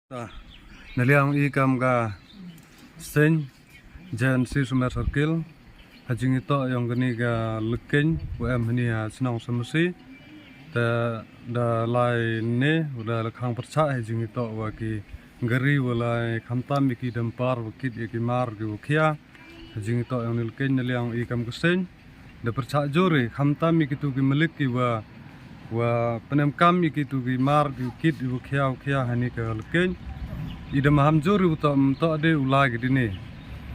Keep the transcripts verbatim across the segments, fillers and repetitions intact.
Ta, naliang i kam ka seng, J N C Sumer Circle, ha jingitoh yong kani ka lykeiñ, wa em hani ha chnong Samasi. Te da lai ne, wa da la khang pyrchah ha jingitoh wa ki gari wa lai khamtam ya ki dumper, wa kit ya ki mar, ki wa khia, ha jingitoh yong ni lykeiñ naliang i kam ka seng. Da pyrchah jur i, khamtam ya kitu ki malik ki wa, wa pynemkam ya kitu ki mar, ki kit, wa khia, wa khia hani ka lykeiñ. I da maham jur i u toh, ym toh de u lai ki dini.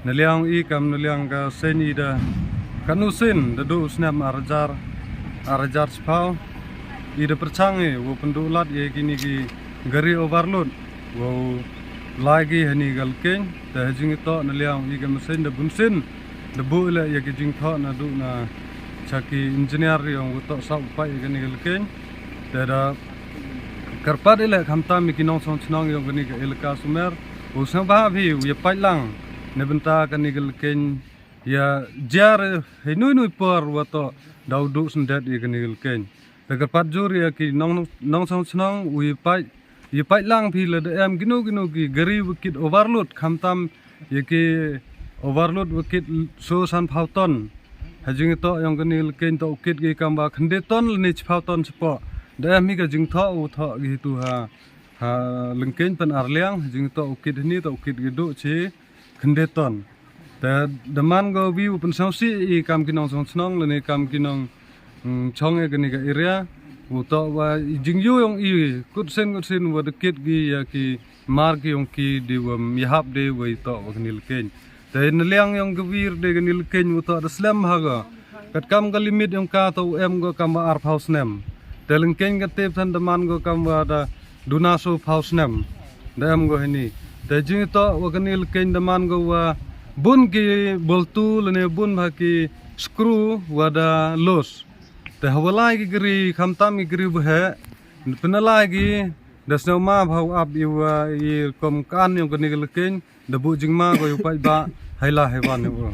Naliang i kam naliang ka seng i da kanu sien, da du u snem ar hajar, ar hajar chiphaw. I da pyrchang i, wa pynduh lad ya kini ki gari overload, wa u lai ki hani ka lykeiñ. Te ha jingitoh naliang i kam seng da bun sien, da buh i le ya ki jingthoh na du na cha ki engineer yong u toh sah u pait ya kani ka lykeiñ. Te da kyrpad i le khamtam ya ki nongchong chnong yong kani ka elaka Sumer, u sngewbha phi u ya pait lang, neibynta kani ka lykeiñ ya jar hei nui nui por wa toh da u du syndet ya kani ka lykeiñ. Te kyrpad jur ya ki nong, nongchong chnong u ya pait, ya pait lang phi lada em kino kino ki gari wa kit overload, khamtam ya ki overload wa kit so san phaw ton. Ha jingitoh yong kani lykeiñ toh u kit ki kam wa khynde ton lane chiphaw ton chapoh. Da em hi ka jingthoh u thoh ki tu ha, ha lykeiñ Pan Arliang, ha jingitoh u kit hani toh u kit ki du chi khynde ton. Te da man ko wi u pynsngewsih i kam ki nongchong chnong lane kam ki nong, mm, chong ya kani ka area. U toh wa i jingyu yong i kut sien kut sien wa da kit ki ya ki mar ki yong ki di wa ym yahap de wa i toh wa kani lykeiñ. Te naliang yong ka wir de kani lykeiñ u toh da slem ha ko. Katkam ka limit yong ka toh u em ko kam wa ar phaw snem. Te lykeiñ ka tip san da man ko kam wa da duna so phaw snem da em ko hani. Te jingitoh wa kani lykeiñ da man ko wa bun ki boltu lane bun bha ki screw wa da loose. Te ha wa lai ki gari, khamtam ki gari wa heh, pynlai ki, da sngewma bha u ap i wa i rukom kan yong kani ka lykeiñ, da buh jingma ko u paidbah hei la hei wan yong u.